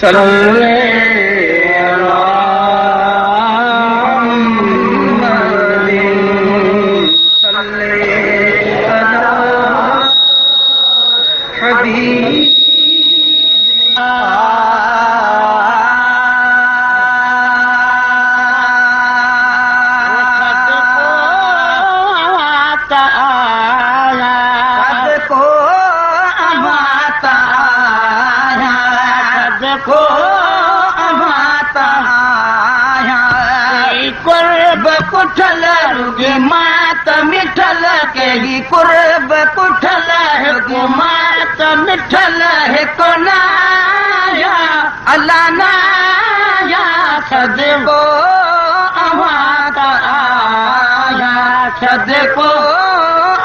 صلي عليٰ محمد صلي عليٰ حبيب. कुर्ब कुठल रुगी मात मिठल कहिड़ी कुर्ब कुठल रुगी मात मिठल हिकु नाया अला नाया सदको अव्हां त आया सदको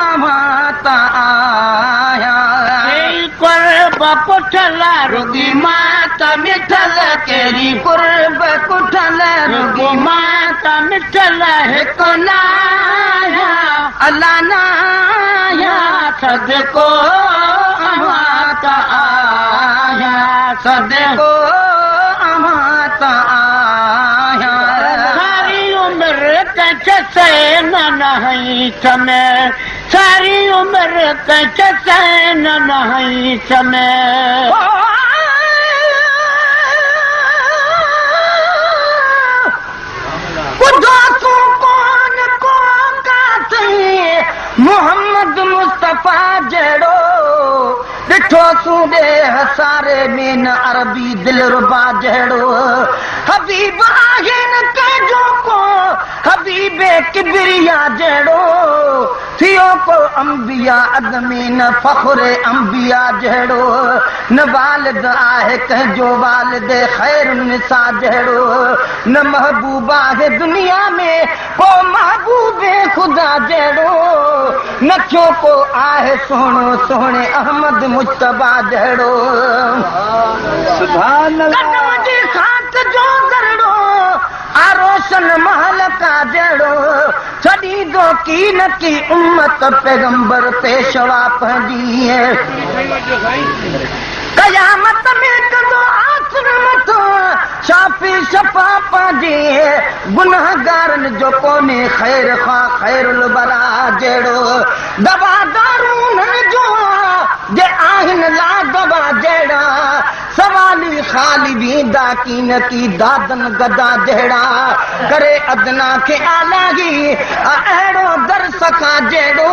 अव्हां त आया। कुर्ब कुठल रुगी मात मिठल कहिड़ी कुर्ब कुठल रुगी मात मिठल हिकु नाया अला नाया सदको अव्हां त आया सदको अव्हां त आया। सारी उम्र कंहिंखे सैन न हई समय, सारी उम्र कंहिंखे सैन न हई समय। मोहम्मद मुस्तफ़ा जहिड़ो ॾिठोसूं ॾेह सारे में न अरबी दिलरुबा जहिड़ो। हबीब आहे न कंहिंजो को हबीब किबरिया जहिड़ो, थियो को अंबिया अॻ में न फ़ख़्र अंबिया जहिड़ो। न वालिद आहे कंहिंजो वालिद ख़ैर निसा जहिड़ो, न महबूब आहे दुनिया में को महबूब ख़ुदा जहिड़ो। न थियो को आहे सुहिणो सुहिणे अहमद मुज्तबा जहिड़ो। सुभान अल्लाह। कदम जी खाक जो ज़रड़ो आरोशन महल का जहिड़ो, छॾींदो की न की उम्मत पैगंबर पेशवा पंहिंजी। कयामत में कंदो आखिर मथां शाफ़ी शफ़ा पंहिंजी, गुनहगारनि जो कोन्हे ख़ैर खां ख़ैरुल बरा जहिड़ो। दवा दारू उन्हनि जो जे आहिनि ला दवा जहिड़ा, सवाली ख़ाली वेंदा की न की दादन गदा जहिड़ा। करे अदना खे आलाही अहिड़ो दर सखा जहिड़ो,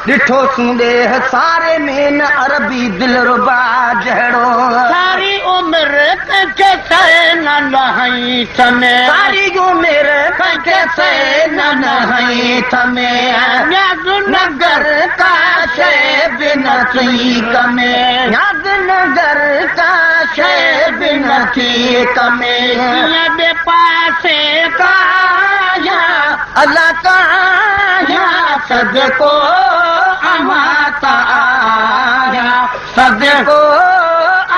ॾिठोसूं ॾेह सारे में न अरबी दिलरुबा जहिड़ो। सारी उम्र कंहिंखे सैन न हई समय, सारी उम्र कंहिंखे सैन न हई समय। न्याज़ नगर का शे बिन थी कमे, न्याज़ नगर का शे बिन थी कमे। ॿिए पासे का अल्लाह का सदको अव्हां त आया सदको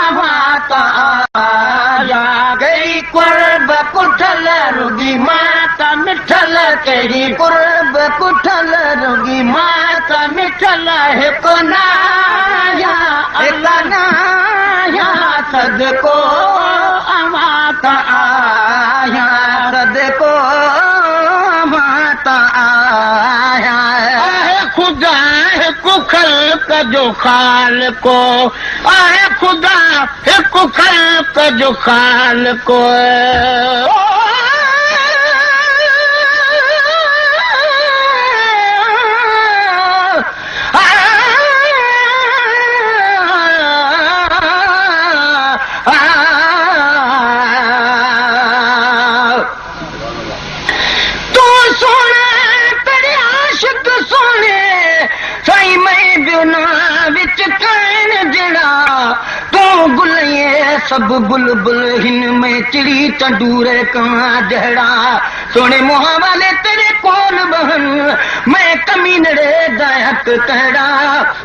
अव्हां त आया। गई कुर्ब कुठल रुगी मात मिठल कहिड़ी कुर्ब कुठल रुगी मात मिठल हिकु नाया अला नाया सदको अव्हां त आया सदको अव्हां त आया। आहे ख़ुदा हिकु ख़ल्क जो ख़ालिको, आहे ख़ुदा हिकु ख़ल्क जो ख़ालिको। सब बुलबुल हिन में चिड़ी चंडूरे कहाँ जहिड़ा। सोने मुहा वाले तेरे कोल बहन मैं ڪمينڙي دا حق ڪهڙا،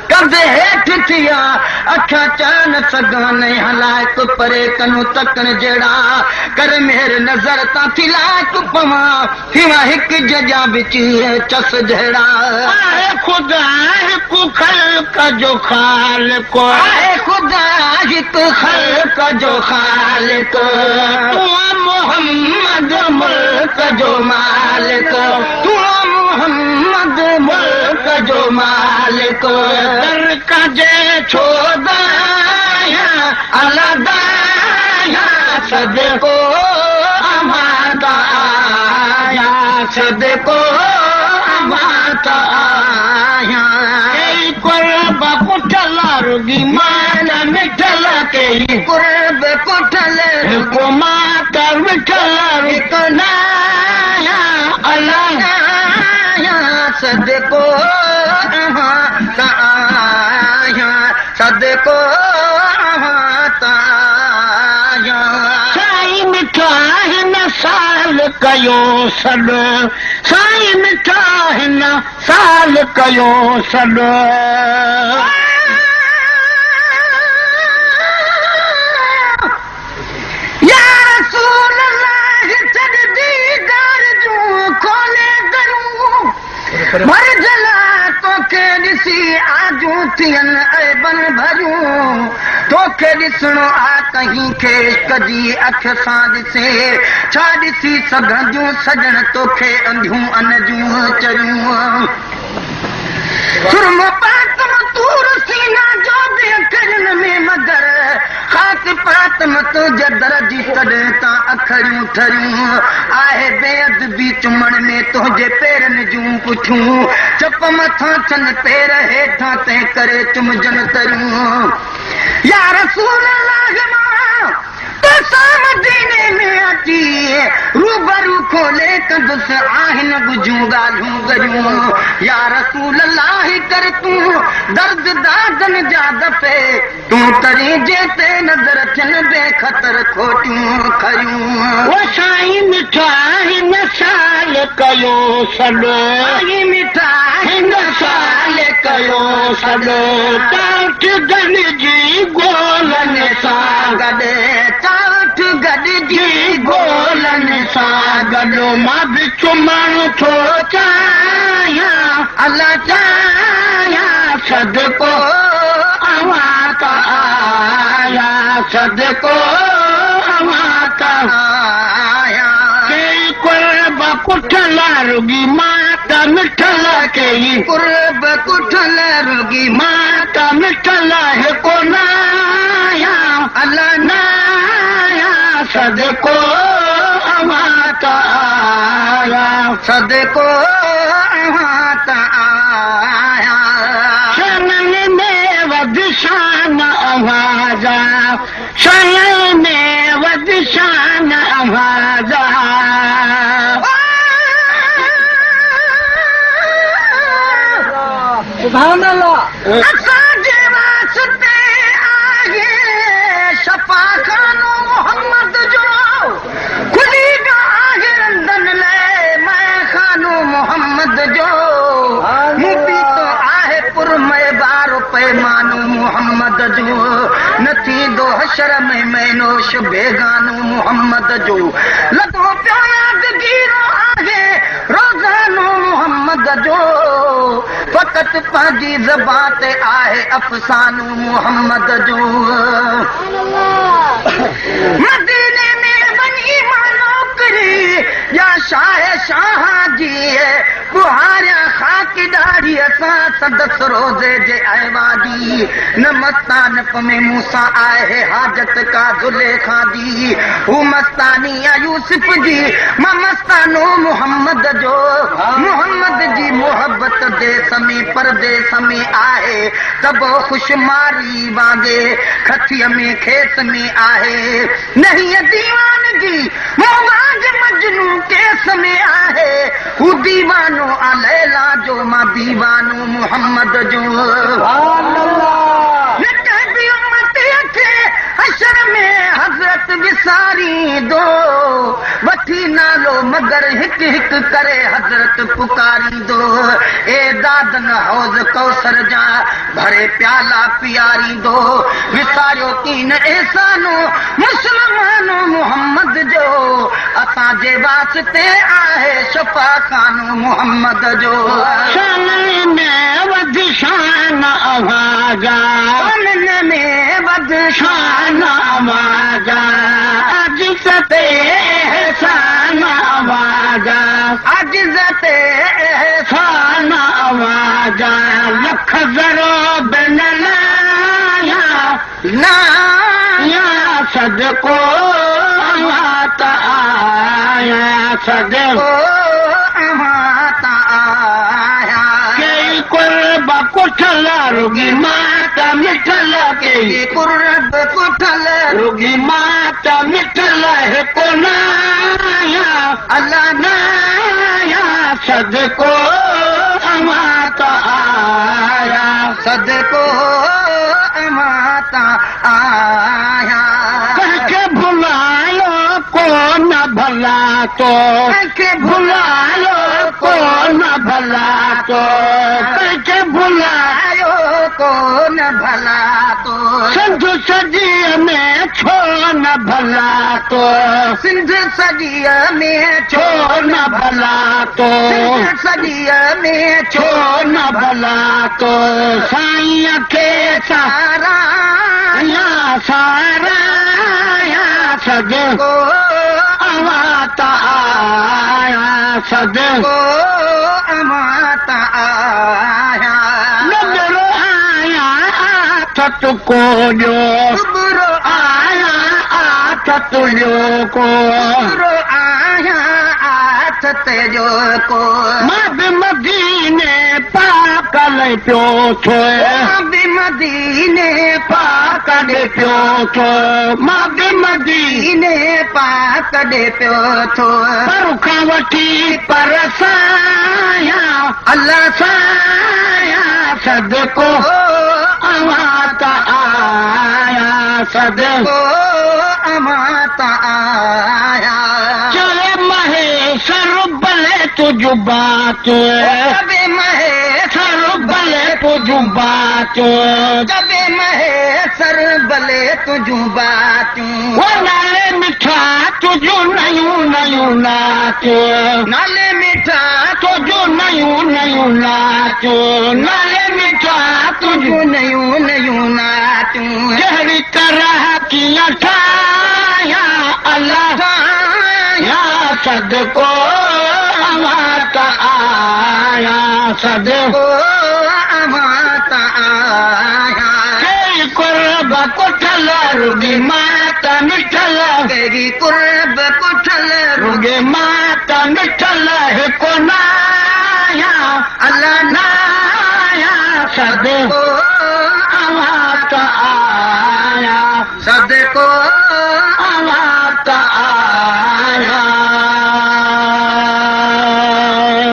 ڪنڌ هيٺ ٿيا، اکيان چئه نه سگهان نيهان لائق پري ڪنون تڪڻ جهڙا، ڪر مهر نظر تان ٿي لائق پوان، ٿيوان هڪ جڄان وچ چس جهڙا. آهي خدا هڪ خلق جو خالق. آهي خدا هڪ خلق جو خالق. تون آن محمد ملڪ جو مالڪ. تون آن محمد ملڪ جو مالڪ. در ڪجي ڇو دانهيان الا دانهيان صدقو اوهان تان آهيان صدقو اوهان تان آهيان. ڪيئي قرب ڪٺل رڳي مان مٺل ڪيئي قرب ڪٺل هڪ مان ته مٺل هڪ ناهيان الا ناهيان صدقو اوهان تان آهيان صدقو اوهان تان آهيان. سائين مٺا هن سال ڪيو سڏ سائين مٺا هن سال ڪيو سڏ. يا رسول الله ڇڏ ديدار جون کولي درون ڀر جلا توکي ڏسي آجون ٿين عيبن ڀريون توکي ڏسڻو آ ڪهين کي عشق جي اک سان ڏسي ڇا ڏسي سگهنديون سڄڻ توکي انڌيون ان جون چريون سرمو پاتم طور سينا جو به اکرين ۾ مگر خاڪ پاتم تنهنجي در جي تڏهن تان اکڙيون ٺريون آهي بي ادبي چمڻ ۾ تنهنجي پيرن جون پٺيون چپ مٿان ٿين پير هيٺان تنهن ڪري چمجن تريون يا رسول الله مان توسان مديني ۾ اچي روبرو کولي ڪندس آهن ڳجهيون ڳالهيون ڳريون يا رسول الله ڪر تون درد دادن جا دفعي تون ترين جنهن تي نظر ٿين بي خطر کوٽيون کريون. او سائين مٺا هن سال ڪيو سڏ. سائين مٺا هن سال ڪيو سڏ. چاٺ گڏجي گولن سان گڏ. چاٺ گڏجي گولن سان گڏ. مان به چمڻ ٿو چاهيان الا چاهيان صدقو اوهان تان آهيان صدقو اوهان تان آهيان. ڪيئي قرب ڪٺل رڳي مان ته مٺل ڪيئي قرب ڪٺل رڳي مان ته مٺل هڪ ناهيان الا ناهيان صدقو اوهان تان آهيان صدقو اوهان تان آهيان. شانن ۾ وڌ شان اوهان جا شانن ۾ وڌ شان اوهان جا. سبحان الله. اسان جي واسطي آهي شفاخانو محمد جو کلي ويو آهي رندن لاء مئخانو محمد جو مون پيتو آهي پر مئي وارو پيمانو محمد جو نه ٿيندو حشر ۾ مئنوش بيگانو محمد جو لڳو پيو يادگيرو آهي روزانو محمد جو فقط پنهنجي زبان تي آهي افسانو محمد جو مديني ۾ وڃي مان نوڪري يا شاهه شاهه جي ٻهاريان خاڪ ڏاڙهيء سان سندس روزي جي ايوان جي نه مستانپ ۾ مون سان آهي حاجت ڪا زليخا جي هو مستاني آ يوسف جي مان مستانو محمد جو محمد جي محبت ديس ۾ پرديس ۾ آهي تبو خوش ماري وانگي کٿيء ۾ کيس ۾ آهي نهي ديوانگي مون وانگ مجنون ڪيس ۾ آهي هو ديوانو آ ليلا جو مان ديوانو محمد جو سبحان الله. نه ڪنهن به امتيء کي حشر ۾ حضرت وساريندو، وٺي نالو مگر هڪ هڪ ڪري حضرت پڪاريندو. اي دادن حوض ڪوثر جا ڀري پيالا پياريندو. وساريو ڪين احسانو مسلمانو محمد جو، اسان جي واسطي آهي شفاخانو محمد جو. شانن ۾ وڌ شان اوهان جا، شانن ۾ وڌ شان اوهان جا، عاجز تي احسان اوهان جا، عاجز تي احسان اوهان جا، لک ذرو به نه لاهيان، لاهيان صدقو اوهان تان آهيان، صدقو اوهان تان آهيان. ڪيئي قرب ڪٺل رڳي مان ته مٺل، ڪيئي قرب ڪٺل رڳي مان ته مٺل، هڪ نه آهيان، الله نه آهيان، صدقو اوهان تان آهيان، صدقو اوهان تان آهيان. ڪنهن کي ڀلايو ڪونه ڀلا تو، ڪنهن کي ڀلايو ڪونه ڀلا تو، ڪنهن کي ڀلايو ڪونه ڀلا تو، سنڌ سڄيءَ ۾ ڇو نه ڀلا تو، سنڌ سڄيءَ ۾ ڇو نه ڀلا تو، سنڌ سڄيءَ ۾ ڇو نه ڀلا تو، سائينءَ کي ساراهيان، ساراهيان، صدقو اوهان تان آهيان، صدقو اوهان تان آهيان. ڏٻرو آهيان آٿت ڪو ڏيو، ڏٻرو آهيان آٿت ڏيو ڪو، ڏٻرو آهيان آٿت ڏيو ڪو، مان به مديني پاڪ لئي پيو ٿو، مان به مديني پاڪ ڏي پيو ٿو، مان به مديني پاڪ ڏي پيو ٿو، پر کان وٺي پر سايان، الله سايان، صدقو اوهان تان آهيان، صدقو اوهان تان آهيان. چوي مهيشر ڀلي تنهنجو بات، چوي مهيشر ڀلي تنهنجو بات، چوي مهيشر ڀلي تنهنجون باتيون، او نالي مٺا تنهنجون نيون نيون ناتيون، نالي مٺا تنهنجون نيون نيون ناتيون، نالي مٺا تنهنجون نيون نيون ناتيون، ڪهڙي طرح ڪيئن ٺاهيان الله ٺاهيان، صدقو اوهان تان آهيان، صدقو اوهان تان آهيان. ڪيئي قرب ڪٺل رڳي مان ته مٺل، ڪيئي قرب ڪٺل رڳي مان ته مٺل، هڪ نه آهيان، الله نه آهيان، صدقو اوهان تان آهيان، صدقو اوهان تان